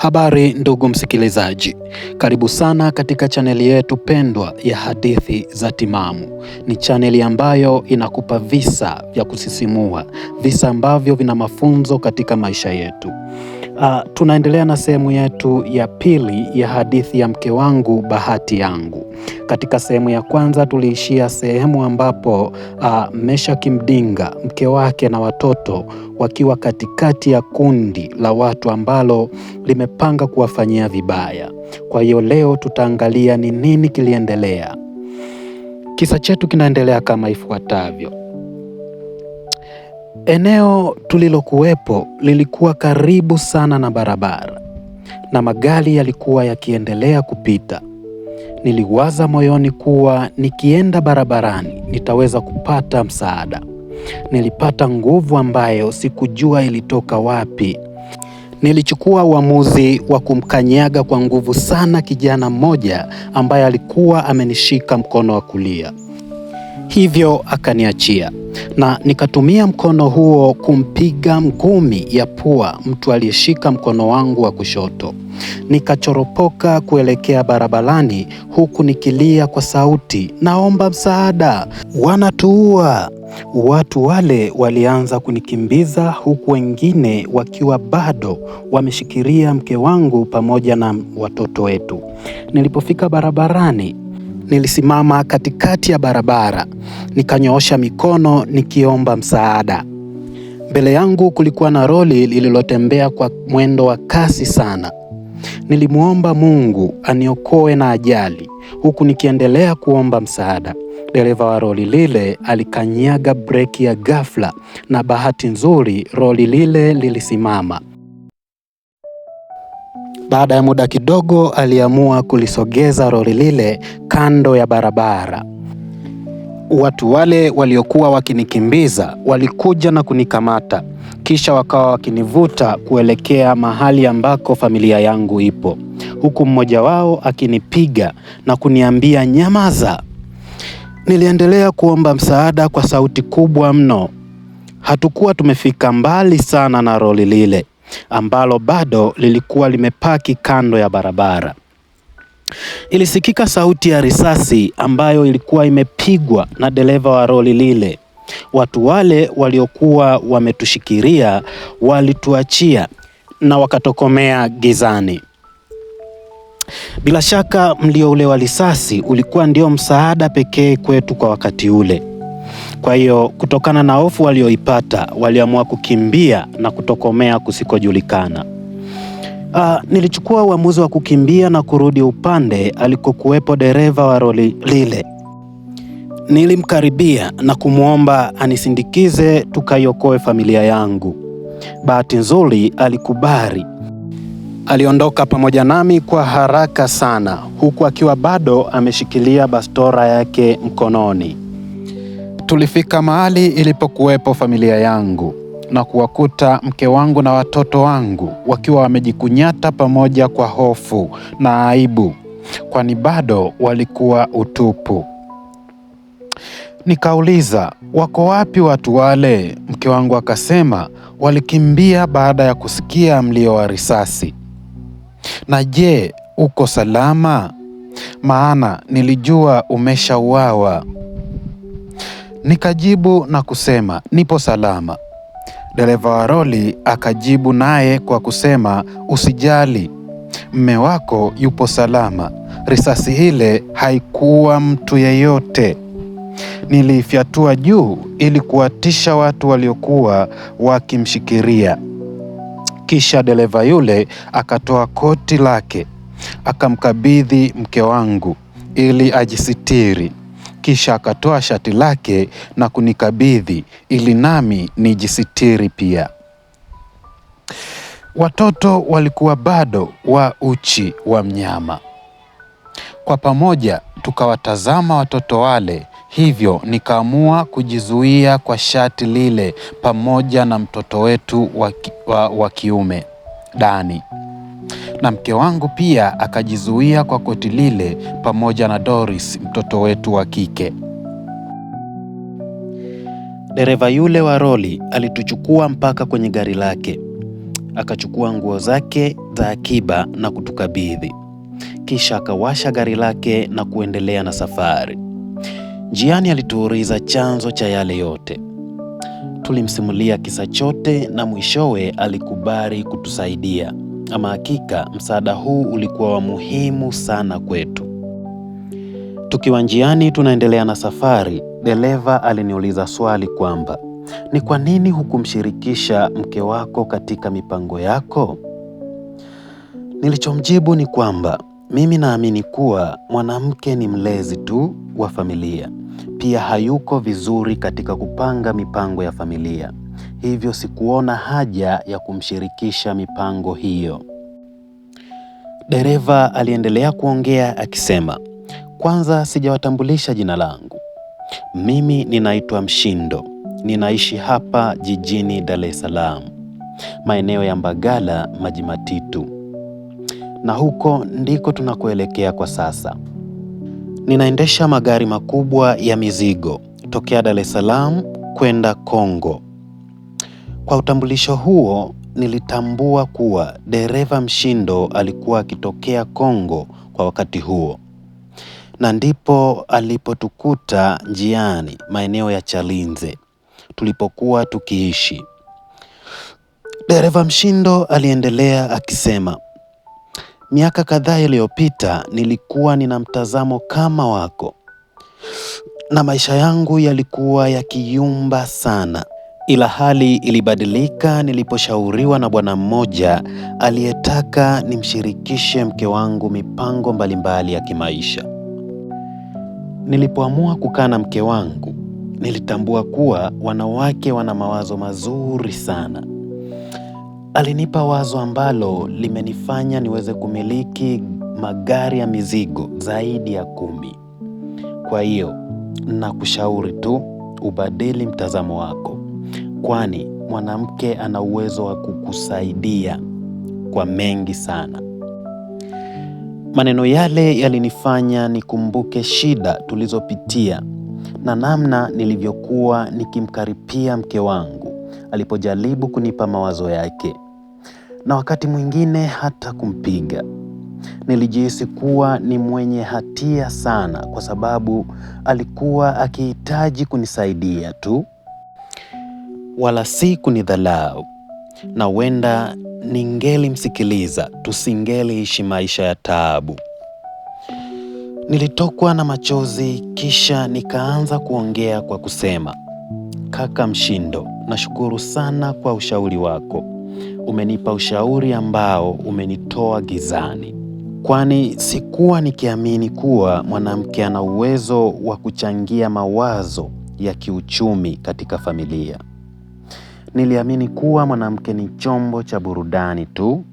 Habari ndugu msikilizaji, karibu sana katika chaneli yetu pendwa ya Hadithi za Timamu. Ni chaneli ambayo inakupa visa vya kusisimua, visa ambavyo vina mafunzo katika maisha yetu. Tunaendelea na sehemu yetu ya pili ya hadithi ya mke wangu bahati yangu. Katika sehemu ya kwanza tuliishia sehemu ambapo Meshack Mdinga, mke wake na watoto wakiwa katikati ya kundi la watu ambalo limepanga kuwafanyia vibaya. Kwa hiyo leo tutaangalia ni nini kiliendelea. Kisa chetu kinaendelea kama ifuatavyo. Eneo tulilokuwepo lilikuwa karibu sana na barabara na magari yalikuwa yakiendelea kupita. Niliwaza moyoni kuwa nikienda barabarani nitaweza kupata msaada. Nilipata nguvu ambayo sikujua ilitoka wapi. Nilichukua uamuzi wa kumkanyaga kwa nguvu sana kijana mmoja ambaye alikuwa amenishika mkono wa kulia. Hivyo akaniachia na nikatumia mkono huo kumpiga ngumi ya pua mtu aliyeshika mkono wangu wa kushoto. Nikachoropoka kuelekea barabarani huku nikilia kwa sauti, naomba msaada, wanatuua. Watu wale walianza kunikimbiza huku wengine wakiwa bado wameshikilia mke wangu pamoja na watoto wetu. Nilipofika barabarani, nilisimama katikati ya barabara, nikanyoosha mikono nikiomba msaada. Mbele yangu kulikuwa na roli lililotembea kwa mwendo wa kasi sana. Nilimwomba Mungu aniokoe na ajali, huku nikiendelea kuomba msaada. Dereva wa roli lile alikanyaga breki ya ghafla, na bahati nzuri roli lile lilisimama. Baada ya muda kidogo, aliamua kulisogeza roli lile kando ya barabara. Watu wale waliokuwa wakinikimbiza walikuja na kunikamata, kisha wakawa wakinivuta kuelekea mahali ambako familia yangu ipo, huku mmoja wao akinipiga na kuniambia nyamaza. Niliendelea kuomba msaada kwa sauti kubwa mno. Hatukuwa tumefika mbali sana na roli lile ambalo bado lilikuwa limepaki kando ya barabara. Ilisikika sauti ya risasi ambayo ilikuwa imepigwa na dereva wa roli lile. Watu wale waliokuwa wametushikilia walituachia na wakatokomea gizani. Bila shaka mlio ule wa risasi ulikuwa ndio msaada pekee kwetu kwa wakati ule. Kwa hiyo kutokana na hofu walioipata, waliamua kukimbia na kutokomea kusikojulikana. Nilichukua uamuzi wa kukimbia na kurudi upande alikokuwepo dereva wa roli lile. Nilimkaribia na kumwomba anisindikize tukaiokoe familia yangu. Bahati nzuri alikubali. Aliondoka pamoja nami kwa haraka sana, huku akiwa bado ameshikilia bastora yake mkononi. Tulifika mahali ilipokuwepo familia yangu na kuwakuta mke wangu na watoto wangu wakiwa wamejikunyata pamoja kwa hofu na aibu, kwani bado walikuwa utupu. Nikauliza, wako wapi watu wale? Mke wangu akasema walikimbia baada ya kusikia mlio wa risasi. Na je, uko salama? Maana nilijua umeshauawa. Nikajibu na kusema nipo salama. Dereva wa roli akajibu naye kwa kusema usijali, mme wako yupo salama. Risasi ile haikuwa mtu yeyote. Niliifyatua juu ili kuwatisha watu waliokuwa wakimshikiria. Kisha dereva yule akatoa koti lake akamkabidhi mke wangu ili ajisitiri. Kisha akatoa shati lake na kunikabidhi ili nami nijisitiri pia. Watoto walikuwa bado wa uchi wa mnyama. Kwa pamoja tukawatazama watoto wale, hivyo nikaamua kujizuia kwa shati lile pamoja na mtoto wetu wa kiume Dani, na mke wangu pia akajizuia kwa koti lile pamoja na Doris mtoto wetu wa kike. Dereva yule wa roli alituchukua mpaka kwenye gari lake. Akachukua nguo zake za akiba na kutukabidhi. Kisha akawasha gari lake na kuendelea na safari. Njiani alituuliza chanzo cha yale yote. Tulimsimulia kisa chote na mwishowe alikubali kutusaidia. Ama hakika msaada huu ulikuwa wa muhimu sana kwetu. Tukiwa njiani tunaendelea na safari, dereva aliniuliza swali kwamba ni kwa nini hukumshirikisha mke wako katika mipango yako? Nilichomjibu ni kwamba mimi naamini kuwa mwanamke ni mlezi tu wa familia. Pia hayuko vizuri katika kupanga mipango ya familia. Hivyo sikuona haja ya kumshirikisha mipango hiyo. Dereva aliendelea kuongea akisema, kwanza sijawatambulisha jina langu. Mimi ninaitwa Mshindo. Ninaishi hapa jijini Dar es Salaam, maeneo ya Mbagala Maji Matitu. Na huko ndiko tunakoelekea kwa sasa. Ninaendesha magari makubwa ya mizigo tokea Dar es Salaam kwenda Kongo. Kwa utambulisho huo nilitambua kuwa dereva Mshindo alikuwa akitokea Kongo kwa wakati huo. Na ndipo alipotukuta njiani maeneo ya Chalinze tulipokuwa tukiishi. Dereva Mshindo aliendelea akisema, miaka kadhaa iliyopita nilikuwa nina mtazamo kama wako na maisha yangu yalikuwa yakiyumba sana. Ila hali ilibadilika niliposhauriwa na bwana mmoja aliyetaka nimshirikishe mke wangu mipango mbalimbali ya kimaisha. Nilipoamua kukaa na mke wangu, nilitambua kuwa wanawake wana mawazo mazuri sana. Alinipa wazo ambalo limenifanya niweze kumiliki magari ya mizigo zaidi ya 10. Kwa hiyo, nakushauri tu ubadili mtazamo wako. Kwani mwanamke ana uwezo wa kukusaidia kwa mengi sana. Maneno yale yalinifanya nikumbuke shida tulizopitia na namna nilivyokuwa nikimkaripia mke wangu alipojaribu kunipa mawazo yake, na wakati mwingine hata kumpiga. Nilijihisi kuwa ni mwenye hatia sana kwa sababu alikuwa akihitaji kunisaidia tu, wala si kunidhalau. Na huenda ningelimsikiliza tusingeliishi maisha ya taabu. Nilitokwa na machozi kisha nikaanza kuongea kwa kusema, kaka Mshindo, nashukuru sana kwa ushauri wako. Umenipa ushauri ambao umenitoa gizani. Kwani sikuwa nikiamini kuwa mwanamke ana uwezo wa kuchangia mawazo ya kiuchumi katika familia. Niliamini kuwa mwanamke ni chombo cha burudani tu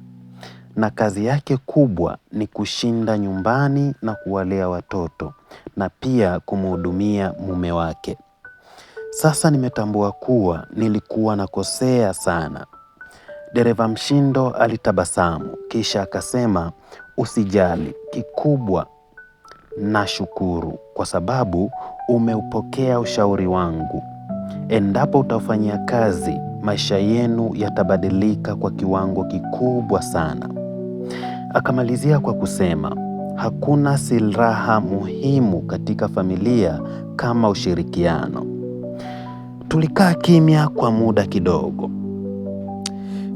na kazi yake kubwa ni kushinda nyumbani na kuwalea watoto na pia kumhudumia mume wake. Sasa nimetambua kuwa nilikuwa nakosea sana. Dereva Mshindo alitabasamu kisha akasema, usijali, kikubwa nashukuru kwa sababu umeupokea ushauri wangu. Endapo utafanyia kazi, maisha yenu yatabadilika kwa kiwango kikubwa sana. Akamalizia kwa kusema, hakuna silaha muhimu katika familia kama ushirikiano. Tulikaa kimya kwa muda kidogo.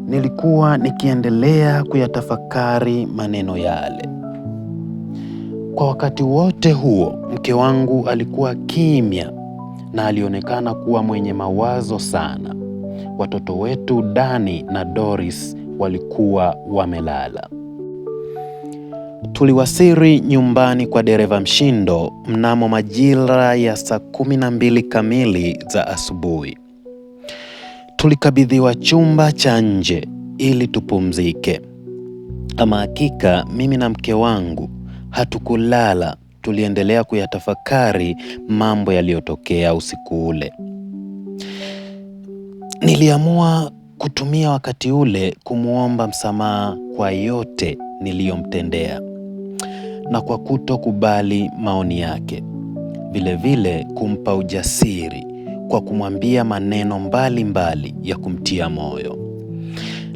Nilikuwa nikiendelea kuyatafakari maneno yale. Kwa wakati wote huo, mke wangu alikuwa kimya na alionekana kuwa mwenye mawazo sana. Watoto wetu Dani na Doris walikuwa wamelala. Tuliwasili nyumbani kwa dereva Mshindo mnamo majira ya saa 12 kamili za asubuhi. Tulikabidhiwa chumba cha nje ili tupumzike. Ama hakika mimi na mke wangu hatukulala, tuliendelea kuyatafakari mambo yaliyotokea usiku ule. Niliamua kutumia wakati ule kumuomba msamaha kwa yote niliyomtendea na kwa kutokubali maoni yake. Vile vile kumpa ujasiri kwa kumwambia maneno mbalimbali ya kumtia moyo.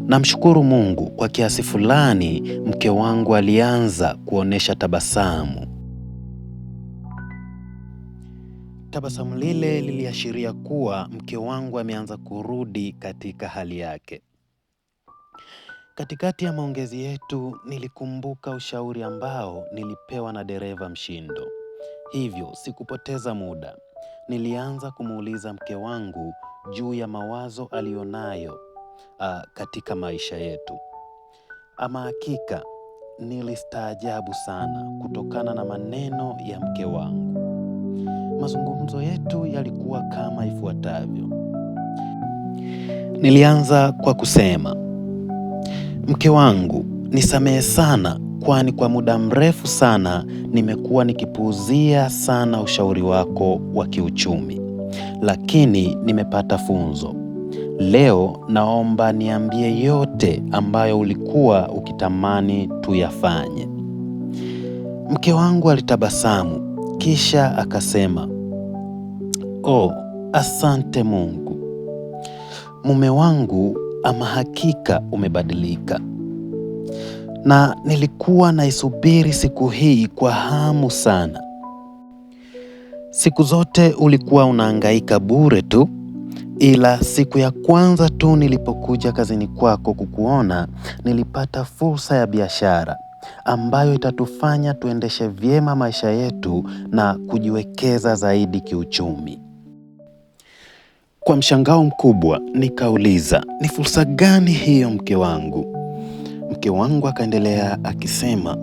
Namshukuru Mungu, kwa kiasi fulani mke wangu alianza kuonesha tabasamu. Tabasamu lile liliashiria kuwa mke wangu ameanza kurudi katika hali yake. Katikati ya maongezi yetu nilikumbuka ushauri ambao nilipewa na dereva Mshindo. Hivyo sikupoteza muda. Nilianza kumuuliza mke wangu juu ya mawazo aliyonayo katika maisha yetu. Ama hakika nilistaajabu sana kutokana na maneno ya mke wangu. Mazungumzo yetu yalikuwa kama ifuatavyo. Nilianza kwa kusema, mke wangu, nisamehe sana, kwani kwa muda mrefu sana nimekuwa nikipuuzia sana ushauri wako wa kiuchumi, lakini nimepata funzo. Leo naomba niambie yote ambayo ulikuwa ukitamani tuyafanye. Mke wangu alitabasamu kisha akasema, oh, asante Mungu. Mume wangu, ama hakika umebadilika. Na nilikuwa naisubiri siku hii kwa hamu sana. Siku zote ulikuwa unahangaika bure tu, ila siku ya kwanza tu nilipokuja kazini kwako kukuona, nilipata fursa ya biashara ambayo itatufanya tuendeshe vyema maisha yetu na kujiwekeza zaidi kiuchumi. Kwa mshangao mkubwa nikauliza, ni fursa gani hiyo mke wangu? Mke wangu akaendelea akisema,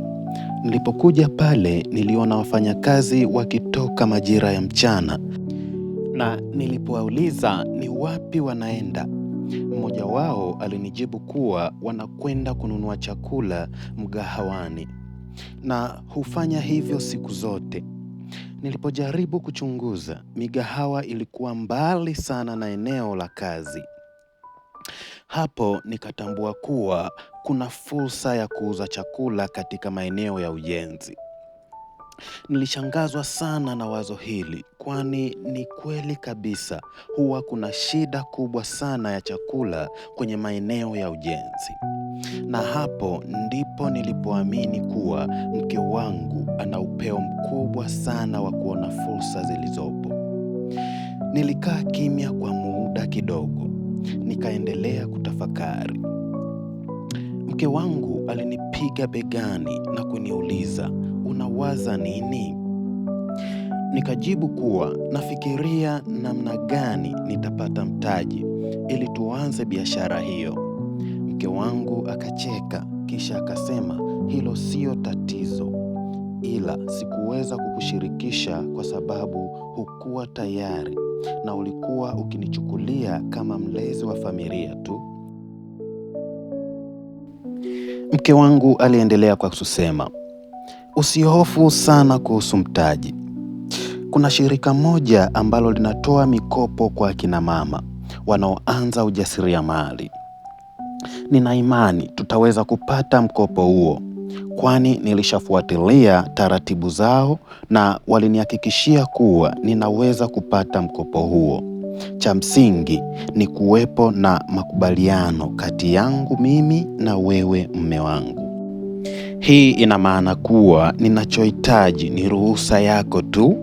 nilipokuja pale niliona wafanyakazi wakitoka majira ya mchana, na nilipowauliza ni wapi wanaenda, mmoja wao alinijibu kuwa wanakwenda kununua chakula mgahawani na hufanya hivyo siku zote. Nilipojaribu kuchunguza, migahawa ilikuwa mbali sana na eneo la kazi. Hapo nikatambua kuwa kuna fursa ya kuuza chakula katika maeneo ya ujenzi. Nilishangazwa sana na wazo hili, kwani ni kweli kabisa huwa kuna shida kubwa sana ya chakula kwenye maeneo ya ujenzi. Na hapo ndipo nilipoamini kuwa mke wangu ana upeo mkubwa sana wa kuona fursa zilizopo. Nilikaa kimya kwa muda kidogo, nikaendelea kutafakari. Mke wangu alinipiga begani na kuniuliza, unawaza nini? Nikajibu kuwa nafikiria namna gani nitapata mtaji ili tuanze biashara hiyo. Mke wangu akacheka kisha akasema hilo sio tatizo, ila sikuweza kukushirikisha kwa sababu hukuwa tayari na ulikuwa ukinichukulia kama mlezi wa familia tu. Mke wangu aliendelea kwa kusema, usihofu sana kuhusu mtaji. Kuna shirika moja ambalo linatoa mikopo kwa akina mama wanaoanza ujasiriamali. Nina imani tutaweza kupata mkopo huo, kwani nilishafuatilia taratibu zao na walinihakikishia kuwa ninaweza kupata mkopo huo. Cha msingi ni kuwepo na makubaliano kati yangu mimi na wewe mume wangu. Hii ina maana kuwa ninachohitaji ni ruhusa yako tu.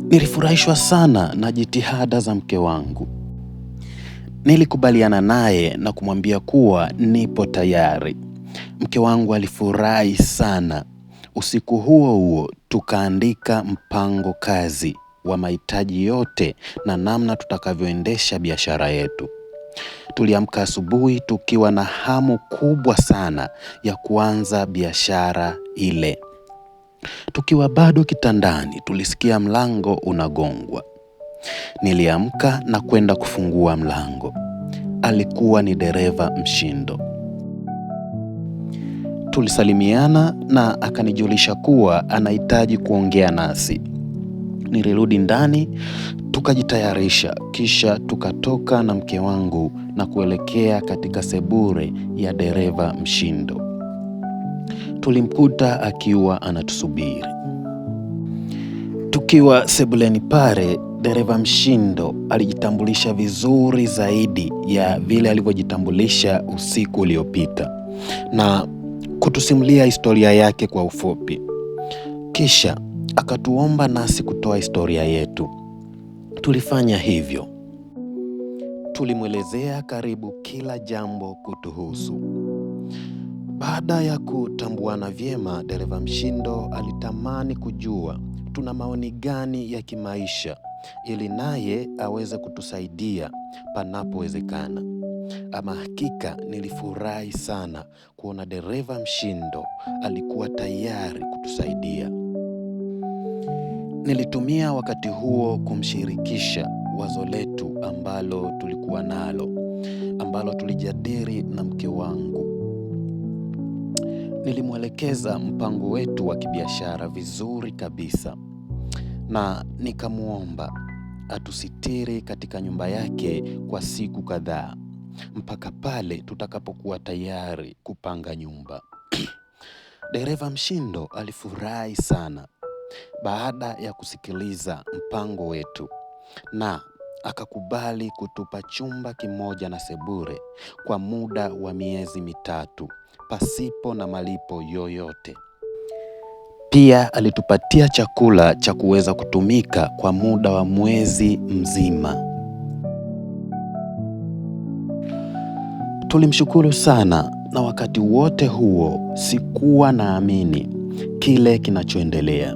Nilifurahishwa sana na jitihada za mke wangu. Nilikubaliana naye na kumwambia kuwa nipo tayari. Mke wangu alifurahi sana. Usiku huo huo tukaandika mpango kazi wa mahitaji yote na namna tutakavyoendesha biashara yetu. Tuliamka asubuhi tukiwa na hamu kubwa sana ya kuanza biashara ile. Tukiwa bado kitandani tulisikia mlango unagongwa. Niliamka na kwenda kufungua mlango. Alikuwa ni dereva Mshindo. Tulisalimiana na akanijulisha kuwa anahitaji kuongea nasi. Nilirudi ndani, tukajitayarisha, kisha tukatoka na mke wangu na kuelekea katika sebure ya dereva Mshindo. Tulimkuta akiwa anatusubiri. Tukiwa sebuleni pale, Dereva Mshindo alijitambulisha vizuri zaidi ya vile alivyojitambulisha usiku uliopita na kutusimulia historia yake kwa ufupi. Kisha akatuomba nasi kutoa historia yetu. Tulifanya hivyo. Tulimwelezea karibu kila jambo kutuhusu. Baada ya kutambuana vyema, Dereva Mshindo alitamani kujua tuna maoni gani ya kimaisha ili naye aweze kutusaidia panapowezekana. Ama hakika nilifurahi sana kuona Dereva Mshindo alikuwa tayari kutusaidia. Nilitumia wakati huo kumshirikisha wazo letu ambalo tulikuwa nalo, ambalo tulijadili na mke wangu. Nilimwelekeza mpango wetu wa kibiashara vizuri kabisa na nikamwomba atusitiri katika nyumba yake kwa siku kadhaa mpaka pale tutakapokuwa tayari kupanga nyumba. Dereva Mshindo alifurahi sana baada ya kusikiliza mpango wetu na akakubali kutupa chumba kimoja na sebure kwa muda wa miezi 3 pasipo na malipo yoyote. Pia alitupatia chakula cha kuweza kutumika kwa muda wa mwezi mzima. Tulimshukuru sana, na wakati wote huo sikuwa naamini kile kinachoendelea,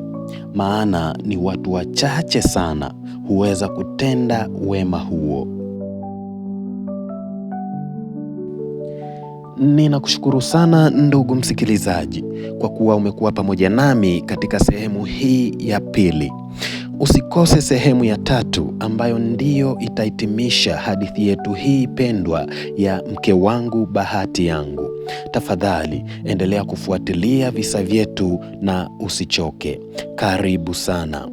maana ni watu wachache sana huweza kutenda wema huo. Ninakushukuru sana ndugu msikilizaji kwa kuwa umekuwa pamoja nami katika sehemu hii ya pili. Usikose sehemu ya 3 ambayo ndiyo itahitimisha hadithi yetu hii pendwa ya Mke Wangu Bahati Yangu. Tafadhali endelea kufuatilia visa vyetu na usichoke. Karibu sana.